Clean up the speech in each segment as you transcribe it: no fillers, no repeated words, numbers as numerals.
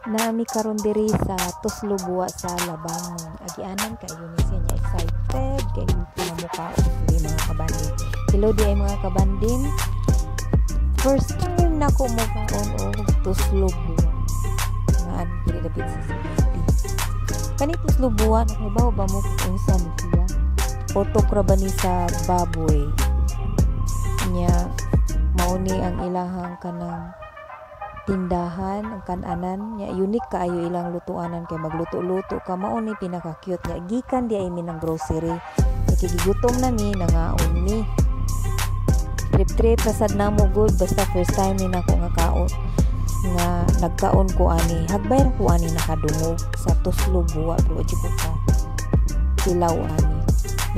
Naa mi karon diri sa Tuslob Buwa sa Labangon. Agianan kayo ni siya niya, excited kay nga mukaon diri, mga kabandin. Hello diay, mga kabandin. First time na ko mukaon og Tuslob Buwa. Nga diri dapit sa CIT. Kani Tuslob Buwa, nakahibaw ba mo kung unsa ni siya? Utok ra ba ni sa baboy? Nya mao ni ang ilahang kanang tindahan, ang kananan nya. Unique kaayo ilang lutuanan kay magluto-luto ka, mao ni pinaka cute nya. Gikan diay mi ng grocery kay gigutom na mi, nangaon mi. Trip trip rasad namo gud, basta first time ni nako nga kaon, nga nagkaon ko ani. Hagbay ra ko ani nakadungog sa Tuslob Buwa, pero di ko ka tilaw ani.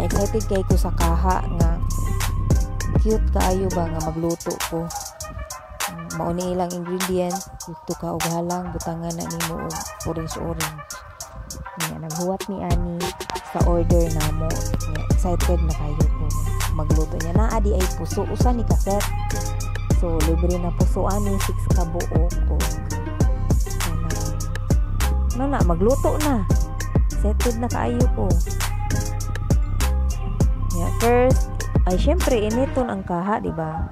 Na excited kay ko sa kaha nga cute kaayo ba nga magluto ko. Mao ni ilang ingredient. Gusto ka og halang, butangan na nimo og orange orange. Nya naghuwat ni ani sa order namo. Nya excited na kayo ko magluto niya. Naa di ay puso, usa ni ka set. So libre na puso ani, 6 ka buok og kanang no na magluto na. Excited na kaayo ko. Nya first ay syempre initon ang kaha, di ba?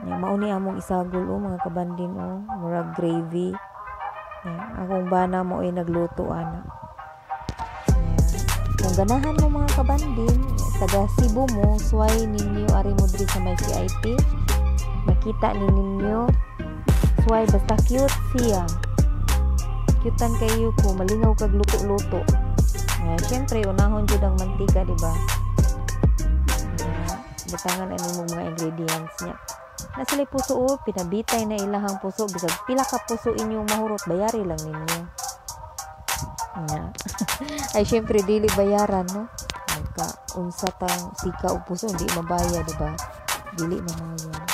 Nya mao ni among isagol o, mga kabandin o, murag gravy. Nya akong bana mo ay nagluto ana. Nya kung ganahan mo, mga kabandin, taga Cebu mo, suway ninyo ari mo diri sa may CIT. Makita ni ninyo. Suway basta cute siya. Cutean kayo ko, malingaw kag luto-luto. Nya syempre unahon jud ang mantika, di ba? Nya butangan ani mo mga ingredients niya. Na sila puso o, pinabitay na ilahang puso, bisag pila ka puso inyong mahurot, bayari lang ninyo. Nya. Ay syempre dili bayaran, no? Magka unsa tang sika og puso hindi mabaya, di ba? Dili mamayad.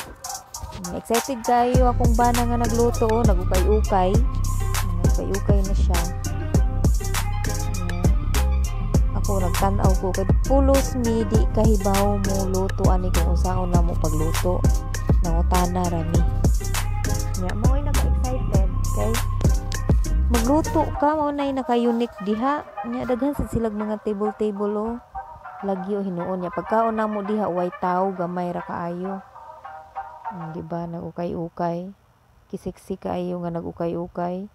Excited kayo akong bana nga nagluto o, nagukay-ukay. Nagukay-ukay na siya. Nya. Ako nagtan-aw ko kay pulos mi di kahibaw mo luto ani kung unsaon na mo pagluto. Nangutana ra mi. Nya mao ay naka-excited kay magluto ka, mao nay naka-unique diha. Nya daghan sad silag mga table-table o. Lagyo hinuon niya. Pagkaon namo diha way tawo, gamay ra kaayo. Di ba nag-ukay-ukay. Kisiksik kaayo nga nag-ukay-ukay.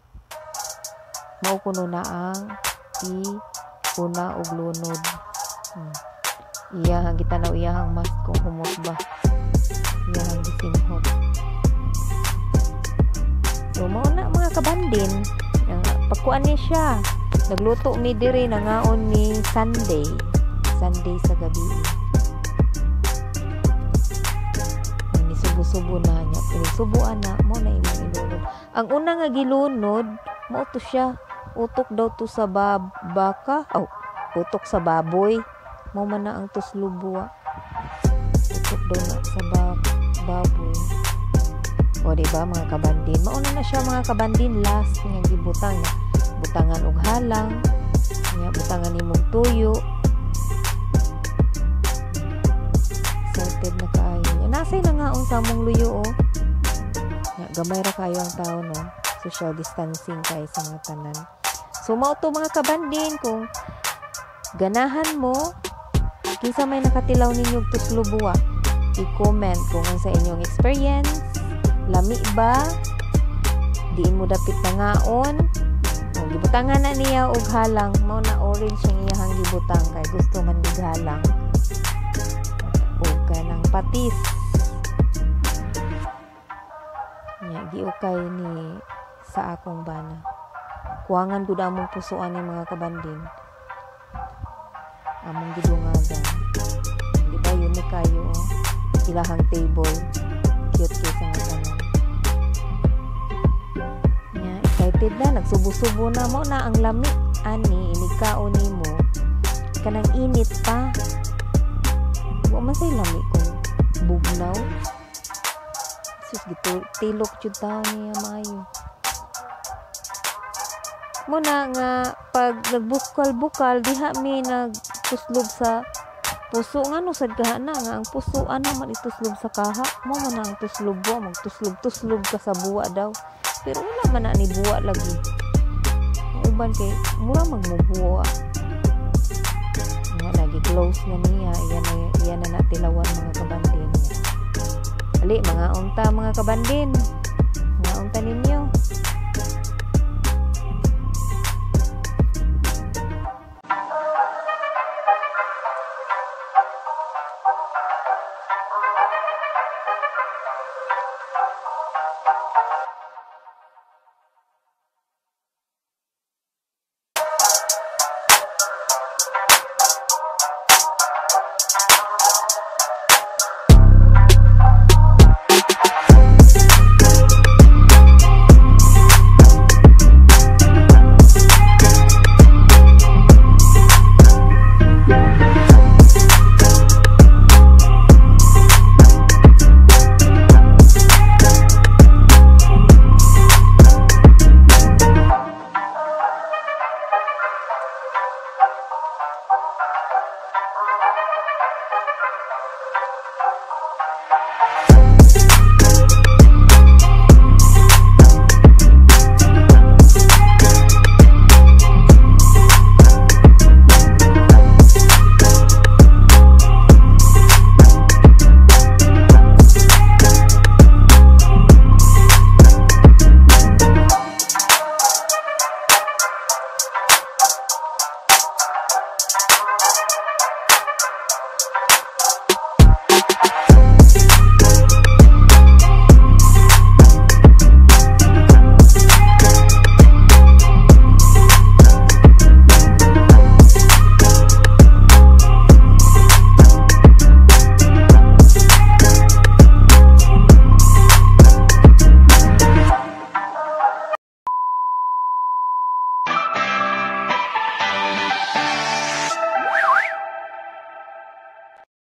Mao kuno na ang i una og lunod. Iyahang gitanaw iyahang mask kung humot ba. Iyahang gisimhot. So mao na, mga kabandin. Ang pagkuan ni siya. Nagluto mi diri, nangaon mi Sunday. Sunday sa gabi. Ni subo-subo na niya. Pinagsubuan na mo na imong ilunod. Ang una nga gilunod, mao to siya. Utok daw to sa baka. Oh, utok sa baboy. Mao man na ang Tuslob Buwa. Utok daw na sa baboy. O, di ba, mga kabandin? Mauna na siya, mga kabandin, last nga gibutang na. Butangan og halang, nya butangan nimong tuyo. Excited na kaayo. Nya nasay na nga unsa mong luyo o. Nya gamay ra kayo ang tao, no. Social distancing kay sa mga tanan. So mao to, mga kabandin, kung ganahan mo, kinsa may nakatilaw ninyo og Tuslob Buwa, i-comment kung unsa inyong experience. Lami ba? Diin mo dapit nangaon? O, gibutangan na niya og halang. Mao na orange ang iyahang gibutang kay gusto man gid halang. O kanang patis. Nya giukay ni sa akong bana. Kuwangan gud among pusoan ni, mga kabandin. Among gidungagan. Di ba unique kayo oh? Ilahang table. Cute kay sa nga tanan. Nya excited Jud na nagsubo-subo na. Mao na ang lami ani, inig kaon nimo kanang init pa. Wa man say lami kung bugnaw. Sus, gitu tilok jud taon niya maayo. Mao na nga pag nagbukal-bukal diha mi nagtuslob sa puso. Ngano sad kaha na nga ang puso ana man ituslob sa kaha? Mao man na ang tuslob buwa, magtuslob-tuslob ka sa buwa daw. Pero wala man na ni buwa lagi. Ang uban kay mura magmubuwa. Nga lagi close na niya, iyan na, iyan na natilawan, mga kabandin. Ali, mga unta, mga kabandin. Mga unta ninyo.